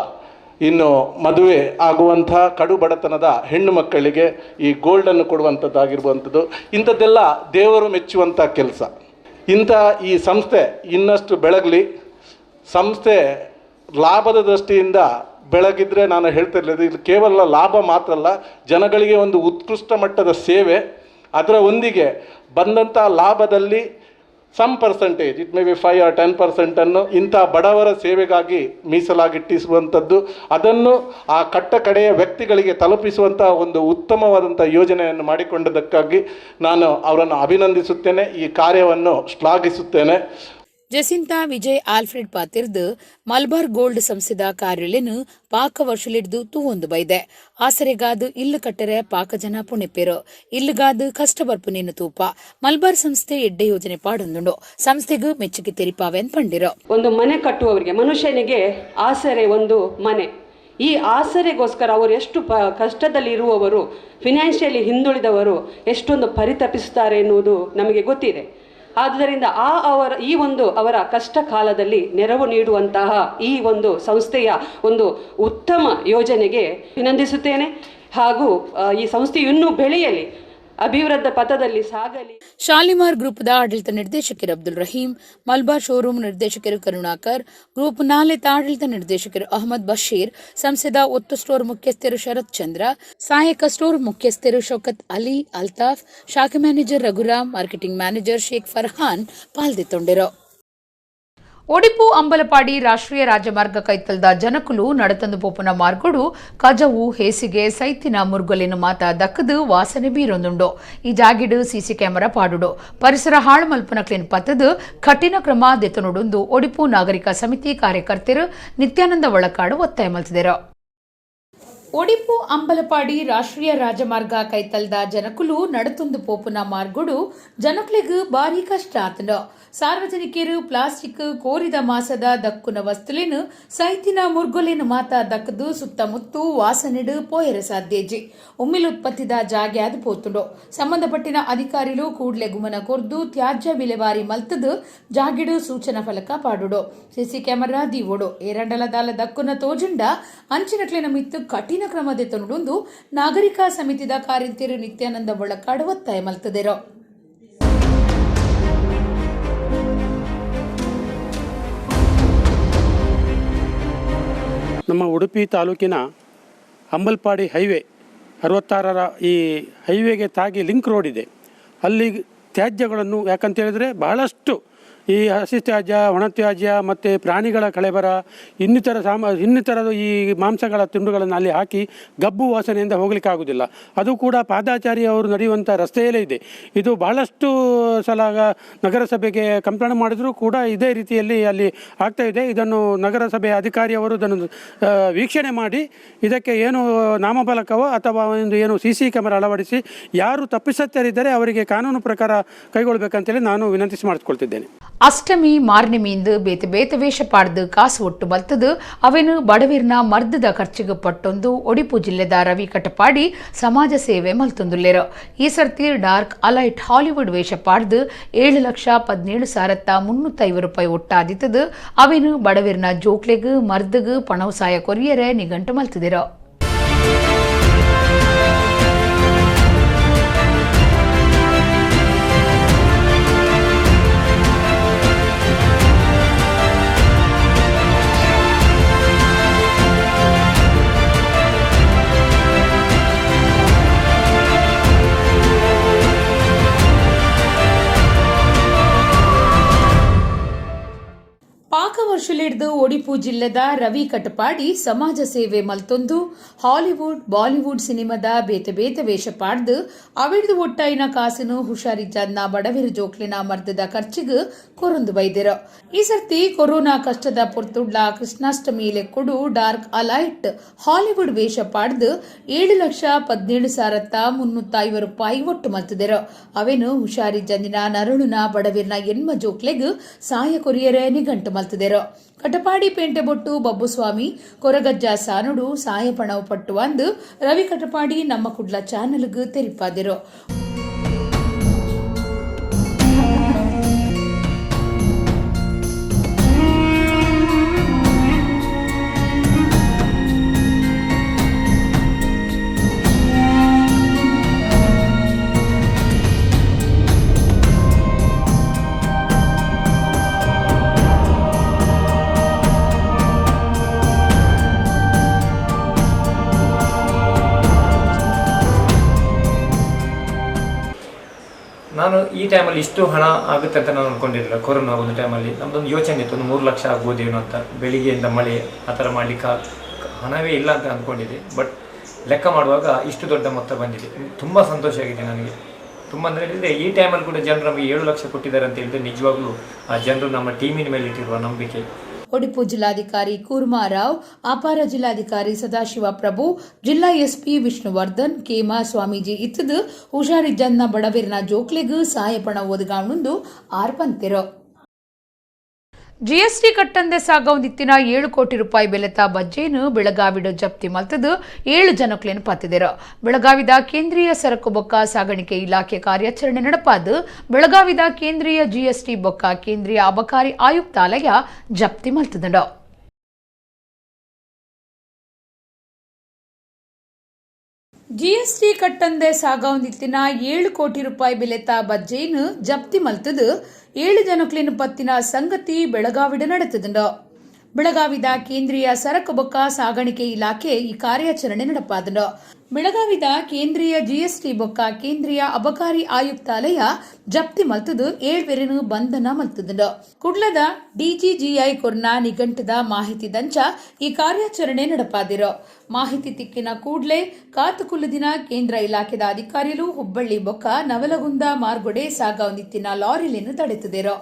ಇನ್ನು ಮದುವೆ ಆಗುವಂಥ ಕಡು ಬಡತನದ ಹೆಣ್ಣು ಮಕ್ಕಳಿಗೆ ಈ ಗೋಲ್ಡನ್ನು ಕೊಡುವಂಥದ್ದಾಗಿರುವಂಥದ್ದು, ಇಂಥದ್ದೆಲ್ಲ ದೇವರು ಮೆಚ್ಚುವಂಥ ಕೆಲಸ. ಇಂಥ ಈ ಸಂಸ್ಥೆ ಇನ್ನಷ್ಟು ಬೆಳಗಲಿ. ಸಂಸ್ಥೆ ಲಾಭದ ದೃಷ್ಟಿಯಿಂದ ಬೆಳಗಿದ್ರೆ ನಾನು ಹೇಳ್ತಿರ್ಲಿಲ್ಲ, ಇದು ಕೇವಲ ಲಾಭ ಮಾತ್ರ ಅಲ್ಲ, ಜನಗಳಿಗೆ ಒಂದು ಉತ್ಕೃಷ್ಟ ಮಟ್ಟದ ಸೇವೆ, ಅದರ ಒಂದಿಗೆ ಬಂದಂಥ ಲಾಭದಲ್ಲಿ some percentage, it may be 5 or 10% ಇಂಥ ಬಡವರ ಸೇವೆಗಾಗಿ ಮೀಸಲಾಗಿಟ್ಟಿಸುವಂಥದ್ದು, ಅದನ್ನು ಆ ಕಟ್ಟ ಕಡೆಯ ವ್ಯಕ್ತಿಗಳಿಗೆ ತಲುಪಿಸುವಂಥ ಒಂದು ಉತ್ತಮವಾದಂಥ ಯೋಜನೆಯನ್ನು ಮಾಡಿಕೊಂಡದಕ್ಕಾಗಿ ನಾನು ಅವರನ್ನು ಅಭಿನಂದಿಸುತ್ತೇನೆ, ಈ ಕಾರ್ಯವನ್ನು ಶ್ಲಾಘಿಸುತ್ತೇನೆ. Jacinta Vijay Alfred ಪಾತಿರ್ದು Malabar gold ಸಂಸ್ಥೆದ ಕಾರ್ಯಲೆನು ಪಾಕ ವರ್ಷಲಿಡ್ದು ತೂವೊಂದು ಬೈದೆ. ಆಸರೆಗಾದು ಇಲ್ಲು ಕಟ್ಟರೆ ಪಾಕ ಜನ ಪುಣೆಪೇರು ಇಲ್ಲುಗಾದು ಕಷ್ಟ ಬರ್ಪು ನಿನ್ನ ತೂಪ ಮಲ್ಬಾರ್ ಸಂಸ್ಥೆ ಎಡ್ಡೆ ಯೋಜನೆ ಪಾಡೊಂದುಂಡು ಸಂಸ್ಥೆಗೂ ಮೆಚ್ಚುಗೆ ತೆರಿಪಾವೆನ್ ಪಂಡಿರು. ಒಂದು ಮನೆ ಕಟ್ಟುವವರಿಗೆ ಮನುಷ್ಯನಿಗೆ ಆಸರೆ ಒಂದು ಮನೆ. ಈ ಆಸರೆಗೋಸ್ಕರ ಅವರು ಎಷ್ಟು ಕಷ್ಟದಲ್ಲಿರುವವರು, ಫಿನಾನ್ಷಿಯಲಿ ಹಿಂದುಳಿದವರು ಎಷ್ಟೊಂದು ಪರಿತಪಿಸುತ್ತಾರೆ ಎನ್ನುವುದು ನಮಗೆ ಗೊತ್ತಿದೆ. ಆದ್ದರಿಂದ ಅವರ ಈ ಒಂದು ಅವರ ಕಷ್ಟ ಕಾಲದಲ್ಲಿ ನೆರವು ನೀಡುವಂತಹ ಈ ಒಂದು ಸಂಸ್ಥೆಯ ಒಂದು ಉತ್ತಮ ಯೋಜನೆಗೆ ಅಭಿನಂದಿಸುತ್ತೇನೆ. ಹಾಗೂ ಈ ಸಂಸ್ಥೆಯು ಇನ್ನೂ ಬೆಳೆಯಲಿ, ಅಭಿವೃದ್ಧಿ ಪಥದಲ್ಲಿ ಸಾಗಲಿ. ಶಾಲಿಮಾರ್ ಗ್ರೂಪ್ದ ಆಡಳಿತ ನಿರ್ದೇಶಕರು ಅಬ್ದುಲ್ ರಹೀಂ, ಮಲ್ಬಾರ್ ಶೋರೂಮ್ ನಿರ್ದೇಶಕರು ಕರುಣಾಕರ್, ಗ್ರೂಪ್ ನಾಲೆತ ಆಡಳಿತ ನಿರ್ದೇಶಕರು ಅಹಮದ್ ಬಶೀರ್, ಸಂಸ್ಥೆದ ಒತ್ತು ಸ್ಟೋರ್ ಮುಖ್ಯಸ್ಥರು ಶರತ್ ಚಂದ್ರ, ಸಹಾಯಕ ಸ್ಟೋರ್ ಮುಖ್ಯಸ್ಥರು ಶೌಕತ್ ಅಲಿ ಅಲ್ತಾಫ್, ಶಾಖೆ manager Raghuram, marketing manager Sheikh Farhan ಪಾಲ್ದಿತ್ತೊಂಡಿರು. ಒಡಿಪು ಅಂಬಲಪಾಡಿ ರಾಷ್ಟ್ರೀಯ ರಾಜಮಾರ್ಗ ಕೈತಲ್ದ ಜನಕುಲು ನಡತಂದು ಪೋಪುನ ಮಾರ್ಗೊಡು ಕಜವು, ಹೇಸಿಗೆ, ಸೈತಿನ ಮುರ್ಗೊಲಿನ ಮಾತ ದಕ್ಕದು ವಾಸನೆ ಬೀರೊಂದುಂಡು. ಈ ಜಾಗಿಡು ಸಿಸಿ ಕ್ಯಾಮೆರಾ ಪಾಡುಡು, ಪರಿಸರ ಹಾಳು ಮಲ್ಪುನ ಕ್ಲೀನ್ ಪತ್ತದು ಕಠಿಣ ಕ್ರಮ ದೆತೊನುಡುಂದು ಒಡಿಪು ನಾಗರಿಕ ಸಮಿತಿ ಕಾರ್ಯಕರ್ತರು ನಿತ್ಯಾನಂದ ಒಳಕಾಡು ಒತ್ತಾಯ ಮಲ್ತಿದರು. ಒಡಿಪು ಅಂಬಲಪಾಡಿ ರಾಷ್ಟ್ರೀಯ ರಾಜಮಾರ್ಗ ಕೈತಲ್ದ ಜನಕುಲು ನಡತೊಂದು ಪೋಪುನ ಮಾರ್ಗೊಡು ಜನಕ್ಲೆಗ್ ಬಾರಿ ಕಷ್ಟ ಆತುಂಡು. ಸಾರ್ವಜನಿಕರು ಪ್ಲಾಸ್ಟಿಕ್, ಕೋರಿದ ಮಾಸದ ದಕ್ಕುನ ವಸ್ತುಲೆನ್, ಸೈತಿನ ಮುರ್ಗೊಲೆನ್ ಮಾತ ದಕ್ಕದು ಸುತ್ತಮುತ್ತು ವಾಸನೆಡು ಪೋಯೆರೆ ಸಾಧ್ಯಜಿ. ಉಮ್ಮಿಲ್ ಉತ್ಪತ್ತಿದ ಜಾಗೆ ಆದ್ ಪೋತುಂಡು. ಸಂಬಂಧಪಟ್ಟಿನ ಅಧಿಕಾರಿಲು ಕೂಡ್ಲೆ ಗುಮನ ಕೊರ್ದು ತ್ಯಾಜ್ಯ ವಿಲೇವಾರಿ ಮಲ್ತದು ಜಾಗಿಡು ಸೂಚನಾ ಫಲಕ ಪಾಡುಡು, ಸಿಸಿ ಕ್ಯಾಮೆರಾ ದೀವೊಡು. ಏರಂಡಲ ದಾಲ ದಕ್ಕುನ ತೋಜುಂಡ ಅಂಚಿನಕ್ಲೆನ ಮಿತ್ತು ಕಠಿಣ ಕ್ರಮ ದೆತೊನುಡುಂದು ನಾಗರಿಕ ಸಮಿತಿದ ಕಾರ್ಯಂತೆರ್ ನಿತ್ಯಾನಂದ ಒಳಕಾಡು ಒತ್ತಾಯ ಮಲ್ತದೆರು. ನಮ್ಮ ಉಡುಪಿ ತಾಲೂಕಿನ ಅಂಬಲ್ಪಾಡಿ ಹೈವೇ 66ರ ಈ ಹೈವೇಗೆ ತಾಗಿ ಲಿಂಕ್ ರೋಡ್ ಇದೆ. ಅಲ್ಲಿ ತ್ಯಾಜ್ಯಗಳನ್ನು, ಯಾಕಂತೇಳಿದರೆ ಬಹಳಷ್ಟು ಈ ಹಸಿ ತ್ಯಾಜ್ಯ, ಒಣ ತ್ಯಾಜ್ಯ ಮತ್ತು ಪ್ರಾಣಿಗಳ ಕಳೇಬರ, ಇನ್ನಿತರ ಈ ಮಾಂಸಗಳ ತುಂಡುಗಳನ್ನು ಅಲ್ಲಿ ಹಾಕಿ ಗಬ್ಬು ವಾಸನೆಯಿಂದ ಹೋಗಲಿಕ್ಕಾಗೋದಿಲ್ಲ. ಅದು ಕೂಡ ಪಾದಾಚಾರಿಯವರು ನಡೆಯುವಂಥ ರಸ್ತೆಯಲ್ಲೇ ಇದೆ. ಇದು ಬಹಳಷ್ಟು ಸಲ ನಗರಸಭೆಗೆ ಕಂಪ್ಲೇಂಟ್ ಮಾಡಿದರೂ ಕೂಡ ಇದೇ ರೀತಿಯಲ್ಲಿ ಅಲ್ಲಿ ಆಗ್ತಾ ಇದೆ. ಇದನ್ನು ನಗರಸಭೆಯ ಅಧಿಕಾರಿಯವರು ಇದನ್ನು ವೀಕ್ಷಣೆ ಮಾಡಿ ಇದಕ್ಕೆ ಏನು ನಾಮಫಲಕವೋ ಅಥವಾ ಒಂದು ಏನು ಸಿಸಿ ಕ್ಯಾಮರಾ ಅಳವಡಿಸಿ ಯಾರು ತಪ್ಪಿತಸ್ಥರಿದ್ದರೆ ಅವರಿಗೆ ಕಾನೂನು ಪ್ರಕಾರ ಕೈಗೊಳ್ಳಬೇಕಂತೇಳಿ ನಾನು ವಿನಂತಿಸಿ ಮಾಡಿಕೊಳ್ತಿದ್ದೇನೆ. ಅಷ್ಟಮಿ ಮಾರ್ನೆಮಿಂದು ಬೇತೆ ಬೇತೆ ವೇಷ ಪಾಡ್ದು ಕಾಸು ಒಟ್ಟು ಬಲ್ತದು ಅವೆನು ಬಡವಿರ್ನ ಮರ್ದದ ಖರ್ಚಿಗೆ ಪಟ್ಟೊಂದು ಒಡಿಪು ಜಿಲ್ಲೆದ ರವಿ ಕಟಪಾಡಿ ಸಮಾಜ ಸೇವೆ ಮಲ್ತೊಂದುಲ್ಲೆರು. ಈ ಸರ್ತಿ ಡಾರ್ಕ್ ಅಲೈಟ್ ಹಾಲಿವುಡ್ ವೇಷ ಪಾಡ್ದು 7,17,350 ರೂಪಾಯಿ ಒಟ್ಟಾದಿತ್ತದು ಅವೆನು ಬಡವಿರ್ನ ಜೋಕ್ಲೆಗ್ ಮರ್ದಗ್ ಪಣವಸಾಯ ಕೊರಿಯರೆ ನಿಘಂಟು ಮಲ್ತದಿರು. ಪಾಕ ವರ್ಷಲಿಡ್ದು ಒಡಿಪು ಜಿಲ್ಲೆದ ರವಿ ಕಟಪಾಡಿ ಸಮಾಜ ಸೇವೆ ಮಲ್ತೊಂದು ಹಾಲಿವುಡ್, ಬಾಲಿವುಡ್ ಸಿನಿಮಾದ ಬೇತೆ ಬೇತೆ ವೇಷ ಪಾಡ್ದು ಅವಿಡ್ದು ಒಟ್ಟಾಯಿನ ಕಾಸಿನು ಹುಷಾರಿಜ್ಜಾದ್ನ ಬಡವಿರು ಜೋಕ್ಲಿನ ಮರ್ದದ ಖರ್ಚಿಗ್ ಕೊರೊಂದು ಬೈದಿರು. ಈ ಸರ್ತಿ ಕೊರೋನಾ ಕಷ್ಟದ ಪೊರ್ತುಡ್ಲ ಕೃಷ್ಣಾಷ್ಟಮಿ ಲೆಕ್ಕುಡು ಡಾರ್ಕ್ ಅಲೈಟ್ ಹಾಲಿವುಡ್ ವೇಷ ಪಾಡ್ದು 7,17,350 ರೂಪಾಯಿ ಒಟ್ಟು ಮಲ್ತದಿರು. ಅವೇನು ಹುಷಾರಿಜ್ಜಂದಿನ ನರಳುನ ಬಡವಿರ್ನ ಎನ್ಮ ಜೋಕ್ಲೆಗ್ ಸಾಯ ಕೊರಿಯರೆ ನಿಘಂಟು ಮಲ್ತದೆರು. ಕಟಪಾಡಿ ಪೇಂಟೆಬೊಟ್ಟು ಬಬ್ಬುಸ್ವಾಮಿ ಕೊರಗಜ್ಜ ಸಾನುಡು ಸಾಯಪಣವು ಪಟ್ಟುವಂದು ರವಿ ಕಟಪಾಡಿ ನಮ್ಮ ಕುಡ್ಲ ಚಾನೆಲ್ಗ್ ತೆರಿಪಾದಿರು. ನಾನು ಈ ಟೈಮಲ್ಲಿ ಇಷ್ಟು ಹಣ ಆಗುತ್ತೆ ಅಂತ ನಾನು ಅಂದ್ಕೊಂಡಿರಲಿಲ್ಲ. ಕೊರೋನಾ ಒಂದು ಟೈಮಲ್ಲಿ ನಮ್ಮದೊಂದು ಯೋಚನೆ ಇತ್ತು, ಒಂದು 3 ಲಕ್ಷ ಆಗ್ಬೋದೇನೋ ಅಂತ. ಬೆಳಿಗ್ಗೆಯಿಂದ ಮಳೆ, ಆ ಥರ ಮಾಡಲಿಕ್ಕೆ ಹಣವೇ ಇಲ್ಲ ಅಂತ ಅಂದ್ಕೊಂಡಿದ್ದೆ. ಬಟ್ ಲೆಕ್ಕ ಮಾಡುವಾಗ ಇಷ್ಟು ದೊಡ್ಡ ಮೊತ್ತ ಬಂದಿದೆ. ತುಂಬ ಸಂತೋಷ ಆಗಿದೆ ನನಗೆ. ತುಂಬ ಅಂದರೆ ಹೇಳಿದರೆ ಈ ಟೈಮಲ್ಲಿ ಕೂಡ ಜನರು ನಮಗೆ 7 ಲಕ್ಷ ಕೊಟ್ಟಿದ್ದಾರೆ ಅಂತ ಹೇಳಿದರೆ ನಿಜವಾಗ್ಲೂ ಆ ಜನರು ನಮ್ಮ ಟೀಮಿನ ಮೇಲೆ ಇಟ್ಟಿರುವ ನಂಬಿಕೆ. ಒಡಿಪು ಜಿಲ್ಲಾಧಿಕಾರಿ ಕೂರ್ಮಾರಾವ್, ಅಪಾರ ಜಿಲ್ಲಾಧಿಕಾರಿ ಸದಾಶಿವ ಪ್ರಭು, ಜಿಲ್ಲಾ ಎಸ್ಪಿ ವಿಷ್ಣುವರ್ಧನ್, ಕೇಮ ಸ್ವಾಮೀಜಿ ಇತ್ತದು ಹುಷಾರಿಜ್ಜನ್ನ ಬಡವಿರ್ನ ಜೋಕ್ಲೆಗ್ ಸಹಾಯಪಣ ಒದಗಾವಣುಂದು ಆರ್ ಪಂತೆರು. ಜಿಎಸ್ಟಿ ಕಟ್ಟಂದೆ ಸಾಗೌಂದಿತ್ತಿನ 7 ಕೋಟಿ ರೂಪಾಯಿ ಬೆಲೆತ ಬಜ್ಜೇನು ಬೆಳಗಾವಿಡು ಜಪ್ತಿ ಮಲ್ತದು 7 ಜನಕ್ಲೇನು ಪತ್ತಿದರು. ಬೆಳಗಾವಿದ ಕೇಂದ್ರೀಯ ಸರಕು ಬೊಕ್ಕ ಸಾಗಾಣಿಕೆ ಇಲಾಖೆ ಕಾರ್ಯಾಚರಣೆ ನಡಪಾದು ಬೆಳಗಾವಿದ ಕೇಂದ್ರೀಯ ಜಿಎಸ್ಟಿ ಬೊಕ್ಕ ಕೇಂದ್ರೀಯ ಅಬಕಾರಿ ಆಯುಕ್ತಾಲಯ ಜಪ್ತಿ ಮಲ್ತದಂಡು. ಜಿಎಸ್ಟಿ ಕಟ್ಟಂದೆ ಸಾಗವೊಂದಿತ್ತಿನ 7 ಕೋಟಿ ರೂಪಾಯಿ ಬೆಲೆತ ಬಜ್ಜೆಯನ್ನು ಜಪ್ತಿ ಮಲ್ತದು 7 ಜನಕ್ಲಿನ ಪತ್ತಿನ ಸಂಗತಿ ಬೆಳಗಾವಿಡ ನಡೆತದಂಡು. ಬೆಳಗಾವಿದ ಕೇಂದ್ರೀಯ ಸರಕು ಬೊಕ್ಕ ಸಾಗಾಣಿಕೆ ಇಲಾಖೆ ಈ ಕಾರ್ಯಾಚರಣೆ ನಡಪಾದಂಡು. ಬೆಳಗಾವಿದ ಕೇಂದ್ರೀಯ ಜಿಎಸ್ಟಿ ಬೊಕ್ಕ ಕೇಂದ್ರೀಯ ಅಬಕಾರಿ ಆಯುಕ್ತಾಲಯ ಜಪ್ತಿ ಮಲ್ತದು 7 ಬೇರೆನು ಬಂಧನ ಮಲ್ತದಂಡು. ಕುಡ್ಲದ ಡಿಜಿಜಿಐ ಕೊರ್ನ ನಿಘಂಟದ ಮಾಹಿತಿ ದಂಚ ಈ ಕಾರ್ಯಾಚರಣೆ ನಡಪಾದಿರೋ. ಮಾಹಿತಿ ತಿಕ್ಕಿನ ಕೂಡ್ಲೆ ಕಾತುಕುಲ್ಲದಿನ ಕೇಂದ್ರ ಇಲಾಖೆದ ಅಧಿಕಾರಿಗಳು ಹುಬ್ಬಳ್ಳಿ ಬೊಕ್ಕ ನವಲಗುಂದ ಮಾರ್ಗೊಡೆ ಸಾಗವೊಂದಿತ್ತಿನ ಲಾರಿಲಿನ್ನು ತಡೆತದಿರೋ.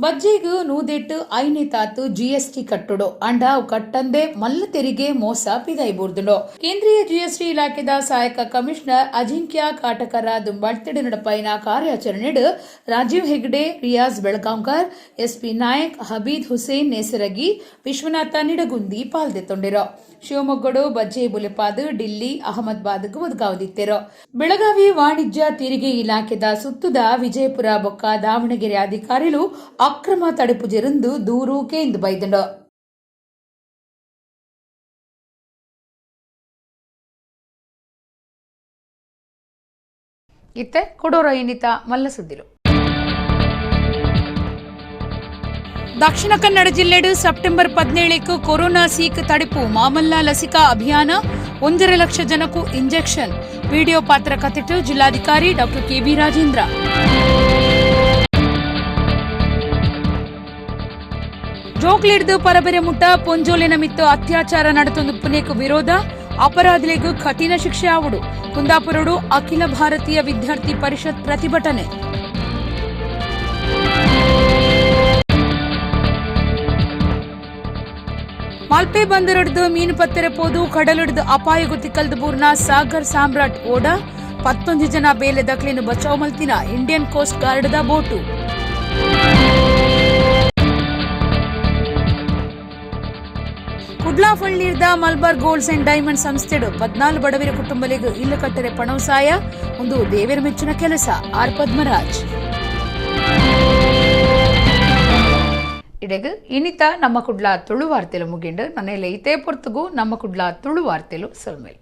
ಬಜ್ಜೆಗೂ ನೂದೆಟ್ಟು ಐನೇ ತಾತು ಜಿಎಸ್ಟಿ ಕಟ್ಟುಡು ಅಂಡ ಅವು ಕಟ್ಟಂದೆ ಮಲ್ಲ ತೆರಿಗೆ ಮೋಸ ಪಿದೈಬೂರ್ದುಂಡು. ಕೇಂದ್ರೀಯ ಜಿಎಸ್ಟಿ ಇಲಾಖೆದ ಸಹಾಯಕ ಕಮಿಷನರ್ ಅಜಿಂಕ್ಯ ಕಾಟಕರ ದುಂಬಾಳ್ತಿಡು ನಡಪೈನ ಕಾರ್ಯಾಚರಣೆಡು ರಾಜೀವ್ ಹೆಗ್ಡೆ, ರಿಯಾಜ್ ಬೆಳಗಾಂಕರ್, ಎಸ್ಪಿ ನಾಯಕ್, ಹಬೀದ್ ಹುಸೇನ್ ನೇಸರಗಿ, ವಿಶ್ವನಾಥ ನಿಡಗುಂದಿ ಪಾಲ್ದೆತ್ತೊಂಡಿರೋ. ಶಿವಮೊಗ್ಗಡು ಬಜ್ಜೆ ಬುಲೆಪಾದ್ ಡಿಲ್ಲಿ ಅಹಮದಾಬಾದ್ಗೂ ಒದಗಾವದಿತ್ತಿರೋ. ಬೆಳಗಾವಿ ವಾಣಿಜ್ಯ ತೆರಿಗೆ ಇಲಾಖೆದ ಸುತ್ತದ ವಿಜಯಪುರ ಬೊಕ್ಕ ದಾವಣಗೆರೆ ಅಧಿಕಾರಿಗಳು ಅಕ್ರಮ ತಡೆಪುಜೆರೆಂದು ದೂರು ಕೇಂದ್ರ ಬೈದಂಡು. ಇತ್ತೆ ಕೊಡೋರ ಏನಿತ ಮಲ್ಲ ಸುದ್ದಿಲು. ದಕ್ಷಿಣ ಕನ್ನಡ ಜಿಲ್ಲೆಡು ಸೆಪ್ಟೆಂಬರ್ 17ಕ್ಕೆ ಕೊರೋನಾ ಸೀಕ್ ತಡೆಪು ಮಾಮಲ್ಲ ಲಸಿಕಾ ಅಭಿಯಾನ 1.5 ಲಕ್ಷ ಜನಕ್ಕೂ ಇಂಜೆಕ್ಷನ್. ವಿಡಿಯೋ ಪಾತ್ರ ಕಥಿಟ್ಟು ಜಿಲ್ಲಾಧಿಕಾರಿ ಡಾಕ್ಟರ್ ಕೆಬಿ ರಾಜೇಂದ್ರ. ಜೋಕ್ಲಿಡ್ದು ಪರಬೆರೆ ಮುಟ್ಟ ಪೊಂಜೋಲಿನ ಮಿತ್ತು ಅತ್ಯಾಚಾರ ನಡೆತೊಂದು ಪುನೇಕು ವಿರೋಧ, ಅಪರಾಧಿಗಳಿಗೂ ಕಠಿಣ ಶಿಕ್ಷೆ ಆವುಡು. ಕುಂದಾಪುರಡು ಅಖಿಲ ಭಾರತೀಯ ವಿದ್ಯಾರ್ಥಿ ಪರಿಷತ್ ಪ್ರತಿಭಟನೆ. ಮಲ್ಪೆ ಬಂದರಡ್ದು ಮೀನು ಪತ್ತೆರೆ ಪೋದು ಕಡಲಿಡ್ದು ಅಪಾಯ ಗುತ್ತಿಕಲ್ದು ಬೂರ್ನ ಸಾಗರ್ ಸಾಮ್ರಾಟ್ ಓಡ 19 ಜನ ಬೇಲೆ ದಕ್ಲಿನ ಬಚಾವ್ ಮಲ್ತಿನ ಇಂಡಿಯನ್ ಕೋಸ್ಟ್ ಗಾರ್ಡ್ದ ಬೋಟು. ಕುಡ್ಲಾ ಫಳ್ನೀರ್ದ ಮಲ್ಬಾರ್ ಗೋಲ್ಡ್ಸ್ ಅಂಡ್ ಡೈಮಂಡ್ ಸಂಸ್ಥೆಡು 14 ಬಡವರ ಕುಟುಂಬಲಿಗೆ ಇಲ್ಲು ಕಟ್ಟರೆ ಪಣವಸಾಯ ಒಂದು ದೇವರ ಮೆಚ್ಚಿನ ಕೆಲಸ. ಆರ್ ಪದ್ಮರಾಜ್. ಇಡೆಗ್ ಇನಿತ ನಮ್ಮ ಕುಡ್ಲ ತುಳು ವಾರ್ತೆಲು ಮುಗಿಂಡು ನನ್ನೆಲ್ಲ ಇತೇ ಪೊರ್ತುಗು ನಮ್ಮ ಕುಡ್ಲ ತುಳು ವಾರ್ತೆಲು ಸೊಲ್ಮೇಲ್.